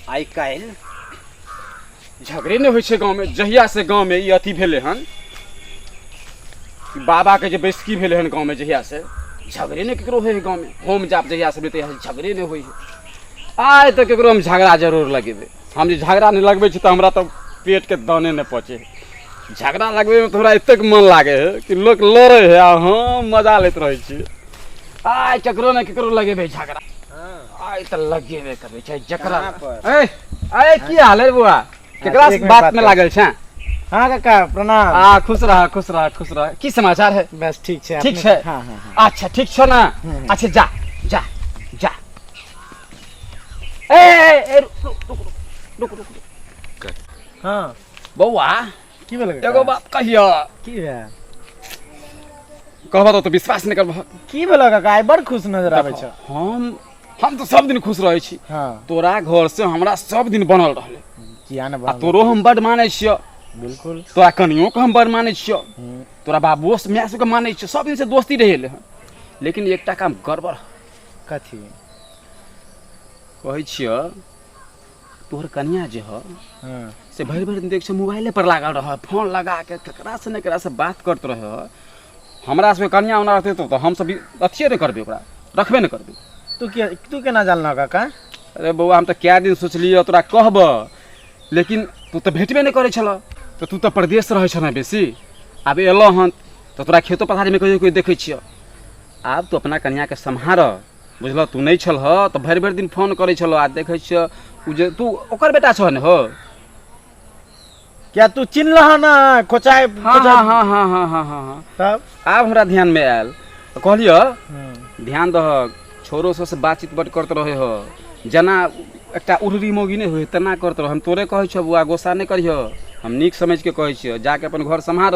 आइ काल्हि झगड़े नहि होइ छै गाँवमे। जहियासँ गाँवमे ई अथी भेलै हन, ई बाबाके जे बैसकी भेलै हन गाँवमे, जहियासँ झगड़े नहि ककरो होइ हइ गाँवमे। होम जाप जहियासँ भेलै तहियासँ झगड़े नहि होइ हइ। आइ तऽ ककरो हम झगड़ा जरूर लगेबै। हम जे झगड़ा नहि लगबै छी तऽ हमरा तऽ पेटके दाने नहि पचै हइ। झगड़ा लगबैमे तऽ हमरा एतेक मन लागै हइ कि लोक लड़ै हइ आ हम मजा लैत रहै छी। आइ ककरो ने ककरो लगेबै झगड़ा, आइ तऽ लगेबे करबै, चाहे जकरा। कहाँ पर? ए ए, की हाल है बुआ? केकरा एक से मिनट बात बात में कर। लागल छै? हाँ काका, प्रणाम। आ खुश रह, खुश रह, खुश रह। की समाचार है? बस ठीक छै। ठीक छै? हाँ हाँ हाँ। अच्छा, ठीक छौ ना? हम्म। अच्छा, जा जा जा। ए ए, ए, रुक रुक रुक रुक रुक रुक। हाँ। बौआ। की भेल काका? एगो बात कहियो। की भेल? कहबह तऽ विश्वास नहि करबह। की भेल काका? आइ बड़ खुश नजर आबै छौ। हम तऽ सब दिन खुश रहै छी। हाँ। तोरा घर से हमरा सब दिन बनल रहले। किया ने आ बनल? तोरो हम बड मानै छियौ। बिल्कुल। तोरा कनियो के हम बड मानै छियौ। हम्म। तोरा बाबुओ से, माय सबके मानै छियौ। सब दिन से दोस्ती रहले हन, लेकिन एकटा काम गड़बड़। कथी? कहै छियौ, तोहर कनिया जे ह हाँ। से भरि भरि दिन देख छै मोबाइले पर लागल रह, फोन लगा के ककरा से ने ककरा से बात करत रह। हमरा सबके कनिया ओना रहतै तऽ हमसब अथिए नहि करबै, ओकरा रखबे नहि करबै। तू के तू केना जानलह काका? अरे बौआ, हम तऽ कए दिन सोचलियै तोरा कहबऽ, लेकिन तू तऽ भेटबे नहि करै छलह। तऽ तू तऽ परदेश रहै छह ने बेसी। आब एलह हन तऽ तोरा खेतो पथारीमे कहियो कहियो देखै छियह। आब तू अपना कनियाके सम्हार, बुझलह? तू नहि छलह तऽ भरि भरि दिन फोन करै छलह, आ देखै छियह ओ जे तू ओकर बेटा छह ने हो। क्या तू चिन्हलह ना खोचाइ? हाँ हाँ हाँ हाँ हाँ हाँ हाँ हाँ। तब आब हमरा ध्यानमे आयल, कहलियह। हम्म। ध्यान दहक, छोरो सबसँ बातचीत बड्ड करैत रहै हो, जेना एकटा उड़री मौगी नहि होइ तेना करैत रह। हम तोरे कहै छियौ बौआ, गोस्सा नहि करिह, हम नीक समझिके कहै छियौ। जाके अपन घर सम्हार,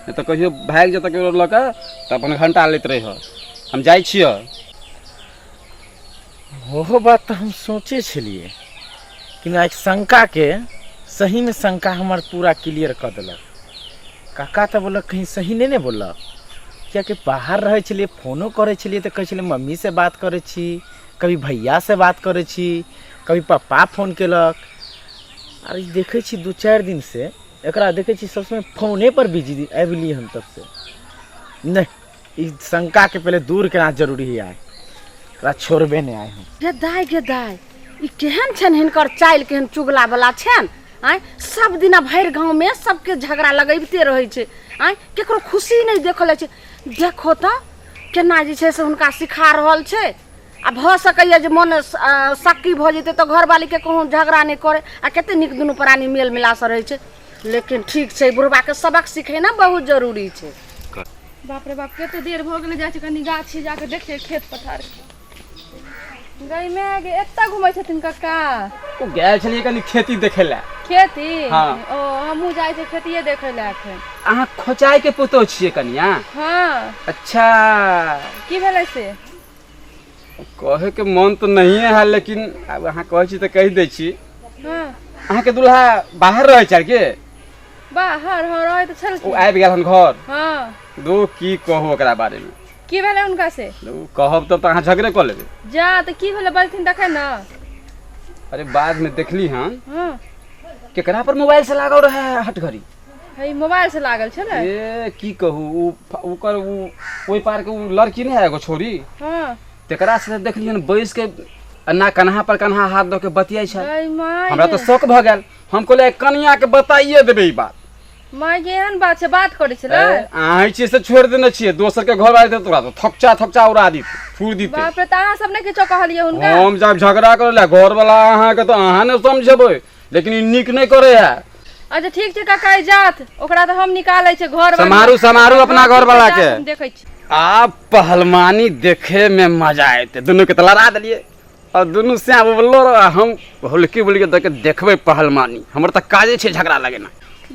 नहि तऽ कहियो भागि जेतऽ केकरो लऽ कऽ तऽ अपन घण्टा लैत रहिह। हम जाइ छियौ। ओहो बात तऽ हम सोचै छलियै कि ना, एक शंकाके सहीमे शंका हमर पूरा क्लियर कऽ देलक काका। तऽ बोललक कहीं सही नहि ने बोललक, कियाकि बाहर रहै छलियै, फोनो करै छलियै तऽ कहै छलियै मम्मीसँ बात करै छी, कभी भैयासँ बात करै छी, कभी पप्पा फोन केलक। आर ई देखै छी 2-4 दिनसँ एकरा देखै छी सब समय फोनेपर बिजी आबि गेलियै हम तबसँ। नहि, ई शंकाके पहिले दूर केना जरूरी है। आइ एकरा छोड़बे नहि आइ हम। गे दाइ, गे दाइ, ई केहन छनि हिनकर चालि? केहन चुगला वाला छनि आँय! सब दिना भरि गाँवमे सबके झगड़ा लगैबते रहै छै आँय! केकरो खुशी नहि देखल जाइ छै। देखो तऽ केना जे छै से हुनका सिखा रहल छै। आ भऽ सकैए जे मन शक्की भऽ जेतै तऽ घरवालीके कहूँ झगड़ा नहि करै। आ कते नीक दुनू प्राणी मेल मिलासँ रहै छै। लेकिन ठीक छै, बुढ़बाके सबक सिखेनाइ बहुत जरूरी छै। बाप रे बाप, कते देर भऽ गेलै। जाइ छै कनि गाछी जाके देखियै खेत पथार। गई माय गे, एतऽ घुमै छथिन कक्का? ओ गेल छलियै कनि खेती देखै लए। खेती? हाँ। ओ हमहूँ जाइ छियै खेतिए देखै लए एखन। अहाँ खोचाइ के पुतोह छियै कनिया? हाँ। अच्छा। की भेलै से? कहै के मन तऽ नहिए है, लेकिन आब अहाँ कहै छी तऽ कहि दै छी। हाँ। अहाँके दूल्हा बाहर रहै छै के? बाहर, हाँ, रहै तऽ ओ छलखिन। आबि गेल हन घर? हाँ। दो की कहू ओकरा बारेमे। की भेलै हुनका से? ओ कहब तब तऽ अहाँ झगड़े कऽ लेबै। जा तऽ की भेलै, बजथिन तखन ने। अरे, बादमे देखली हन। हाँ। केकरा पर मोबाइल से लागल रहे हट घड़ी। है, मोबाइल से लागल छलै? ए, की कहू, ओ ओकर ओ ओहि पार के ओ लड़की नहि है एगो छोरी? हाँ। तेकरा से देखली हन बैस के अन्ना कन्हा पर कन्हा हाथ दऽ के बतियाइ छै। गई माय हमरा गे। तऽ शौक भऽ गेल, हम कहलियै कनिया के बताइए देबै ई बात। माय गे, एहन बात छै? बात करै छलै? अहाँ छियै से छोड़ि देने छियै, दोसर के घर आबि तोरा तऽ थकचा थकचा उड़ा दित, थूर दिते। बाप रे, तऽ अहाँ सब नहि किछो कहलियै हुनका? हम जब झगड़ा करै लए घर वाला अहाँके तऽ अहाँ नहि समझेबै, लेकिन ई नीक नहि करै है। अच्छा, ठीक छै काका, ई जात ओकरा तऽ हम निकालै छै घर। सम्हारू, सम्हारू अपना घर वाला के। हम देखै छी। आब पहलवानी देखे में मजा एतै। दुनू के तऽ लड़ा देलियै और दुनू श्याम बोललो रह, हम हुलकी बुलकी दऽ के देखबै पहलवानी। हमर तऽ काजे छै झगड़ा लगेना।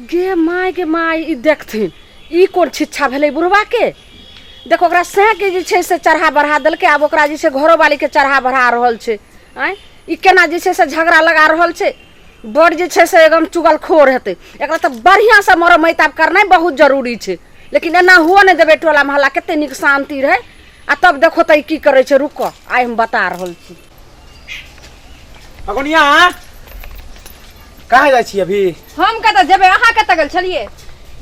गे माय, गे माय, ई देखथिन, ई कोन छिच्छा भेलै बुढ़बा के? देखो, ओकरा सैके जे छै से चढ़ा बढ़ा देलकै, आब ओकरा जे छै घरोवालीके चढ़ा बढ़ा रहल छै आँय! ई केना जे छै से झगड़ा लगा रहल छै? बड़ जे छै से एकदम चुगलखोर हेतै। एकरा तऽ बढ़िआँसँ मरम्मत आब करनाइ बहुत जरूरी छै, लेकिन एना हुअ नहि देबै। टोला मोहल्ला कते नीक शान्ति रहै, आ तब देखो तऽ ई की करै छै। रुकऽ, आइ हम बता रहल छी। फगुनिया, कहाँ जाइ छी अभी? हम कतऽ जेबै, अहाँ कतऽ गेल छलियै?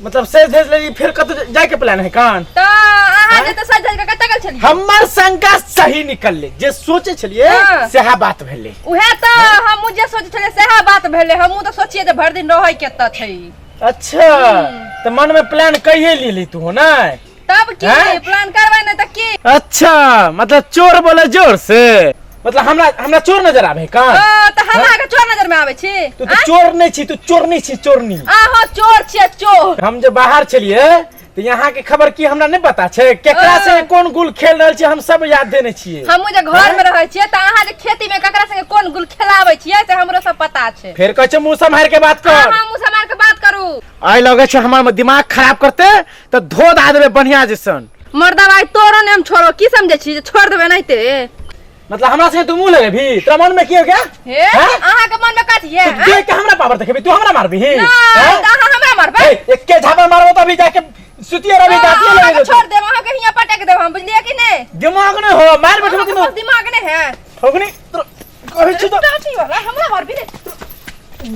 मतलब से भेज लेली, फिर कतऽ जाय के प्लान है कान? तऽ अहाँ जे तऽ सज धज के कतऽ गेल छलियै? हमर शंका सही निकलले, जे सोचे छलियै सएह बात भेलै। उएह तऽ हमहूँ जे सोचै छलियै सएह बात भेलै। हमहूँ तऽ सोचियै जे भरि दिन रहै कतऽ छै। अच्छा, तऽ मन में प्लान कहिए लेली तू हो ना? तब की हैं? प्लान करबै नहि तऽ की? अच्छा, मतलब चोर बोले जोर से, मतलब हमरा हमरा चोर नजर आबे का? ओ, तऽ हम अहाँके चोर नजर में आबै छी? तू तऽ चोर नहीं छी, तू चोर नहीं छी, चोरनी। अहाँ चोर छियै, चोर। हम जे बाहर छलिए तऽ यहाँ के खबर की हमरा नहीं पता छै? केकरा से कोन गुल खेल रहल छी हम सब याद देने छियै। हमहूँ जे घर में रहै छियै तऽ अहाँ जे खेती में ककरा संगे कोन गुल खेलाबै छियै से हमरो सब पता छै। फेर कहै छै मुँह सम्हारि के बात कर। अहाँ मुँह सम्हारि के बात करू। आइ लगै छै हमर दिमाग खराब करते तऽ धो दा देबै बढ़िया जैसन। मर्दा भाई, तोरो ने हम छोड़ो, की समझे छी जे छोड़ देबै एनाहिते? मतलब हमरा संगे तू मुंह लगेबी? तोरा मन में की हो गया? हे, हैं? अहाँ के मन में कथी है? तू देख के हमरा पावर देखेबी? तू हमरा मारबी? नहीं, तऽ अहाँ हमरा मारबै? ए, एके झापड़ मारबो तो अभी जाके सुतिए रहबी, दाँतिए अहाँ लगे के छोड़ देब, अहाँ के हियाँ पटक देब हम, बुझलियै कि नहि? दिमाग नहीं हो, मार बैठबो अहाँ कि के पास दिमाग नहि है। ठोकनी तोरा कहै छी तो। टाटी वाला हमरा मारबी रे?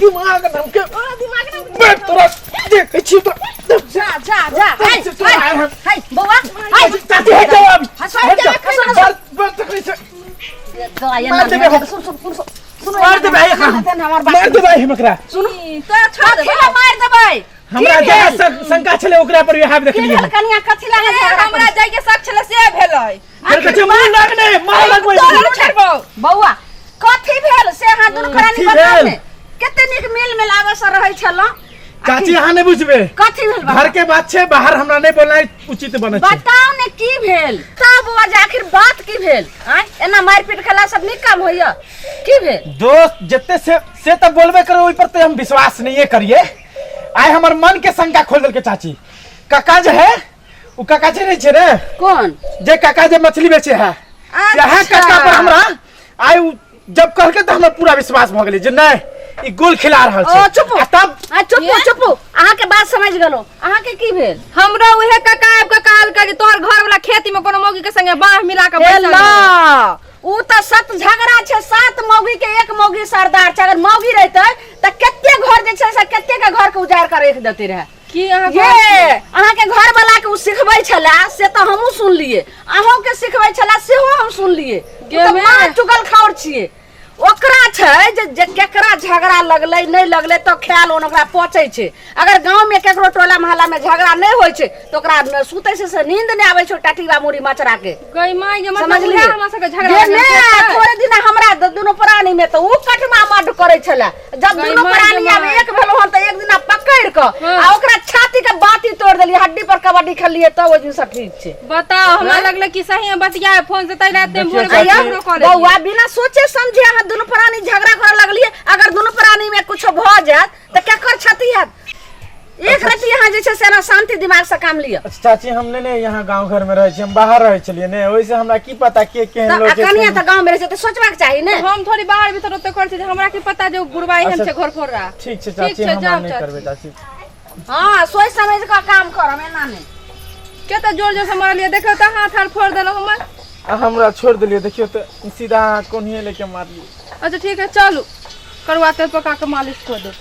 दिमाग नमके तोरा दिमाग नहि। बैठ, तोरा देखै छी तो। जा जा जा, हाय हाय हाय बौआ हाय। चाची, हट जाओ अभी। हंसो, हट जाओ। हंसो, हंसो। बस बस तकली से मार देबै हम। सुन सुन सुन सुन, मार देबै हम, हमर बात मार देबै हम एकरा। सुनू। तोरा छोड़ कथी देबै। ला मार देबै? हमरा की जे भेल? शंका छलै ओकरा पर यहाँ की देखलियै। भेल कनिया, कथी ला ए, झगड़ा? हमरा जाइके शक छलै से भेलै। फेर कहै छै मुँह लगने मार लगबै। तोरा नहि छोड़बौ। बौआ, कथी भेल से अहाँ दुनू प्राणी कथी बताउ भेल? ने, कते नीक मेल मिलावे से रहै छलहुँ। चाची, अहाँ नहि बुझबै। कथी भेल बाबा? घर के बात छै, बाहर हमरा नहि बोलनाइ उचित बनै छै। बताउ ने की भेल तब बौआ, जे आखिर बात की भेल? आँय, एना मारि पीट खेला सब नीक काम होइया? की भेल? दोस्त जते से तऽ बोलबे करो, ओहि पर तऽ हम विश्वास नहीं करिए। आइ हमर मन के शंका खोल देलकै चाची। काका जे है, उ काका जे रहै छै रे। कोन? जे काका जे मछली बेचे है। अच्छा। यहाँ काका पर हमरा आइ उ जब कहलकै तऽ हमरा पूरा विश्वास भऽ गेलै जे नहि, ई गोल खिला रहल छै। ओ चुप। आ तब आ चुपू चुपू, अहाँके बात समझ गेलहुँ। अहाँके की भेल? हमरो उहे काका आबि कऽ कहलकै जे तोहर घर वाला खेती में कोनो मौगी के संगे बाँह मिला कऽ बैसल एला है। उ तऽ सत झगड़ा छै, सात मौगी के एक मौगी सरदार छै। अगर मौगी रहितै तऽ कते घर जे छै से कते के घर के उजाड़ के राखि देते रहे। की अहाँ ये अहाँके घर वाला के उ सिखबै छला से तऽ हमहूँ सुनलियै, अहूँ के सिखबै छला सेहो हम सुनलियै। उ गे तऽ माय। माँ चुगल खाउर छियै। ओकरा छै जे जे केकरा झगड़ा लगलै नहि लगलै तऽ ख्याल ओन ओकरा पचै छै। अगर गाँवमे केकरो टोला मोहल्लामे झगड़ा नहि होइ छै तऽ ओकरा सुतै छै से नींद नहि आबै छै, टाटीबा मुड़ी मचरा के। गई माय गे, मतलब समझलियै? उएह हमरा सबके झगड़ा गे लागल ने छै। थोड़े दिन हमरा दुनू प्राणी में तऽ उ कटमा मड करै छलै। जब गई दुनू माय गे प्राणी आब माय। एक भेलहुँ हन तऽ एक दिना पकड़ि कऽ आ ओकरा छाती के बाती तोड़ि देलियै, हड्डी पर कबड्डी खेललियै, तब ओहि दिन से ठीक छै। बताओ, हमरा लगलै कि सही में बतिया फोन से तै रात में भोर देखियौ के चाची। हमरो कऽ लेलियै। बौआ, बिना सोचे समझे अहाँ दुनू प्राणी झगड़ा करऽ लगलियै। अगर दुनू प्राणी में कुछो भऽ जायत तऽ केकर क्षति हैत? एक रति अहाँ जे छै से एना शांति दिमाग से काम लिअ। अच्छा चाची, हम नहि ने यहाँ गाँव घर में रहै छी, हम बाहर रहै छलियै ने, ओहिसँ हमरा की पता के केहन तऽ लोक आ छै, कनिया तऽ गाँव में रहै छै तऽ सोचबाक चाही ने। हम थोड़ी बाहर भीतर ओते करै छी जे हमरा की पता जे ओ बुढ़वा एहन अच्छा, छै घर फोड़ा। ठीक छै ठीक चाची, छै, हमरा जाउ नहि चाची। करबै चाची। हाँ, सोच समझ कऽ काम करब, एना नहि। के तऽ जोर जोर से मारलियै, देखियौ तऽ हाथ हाथ फोड़ देलहुँ हमर। आ हमरा छोड़ि देलियै, देखियौ तऽ सीधा अहाँ कोन्हिए लेके मारलियै। अच्छा ठीक है, चलू करुआ तेल पका के मालिश कऽ देब।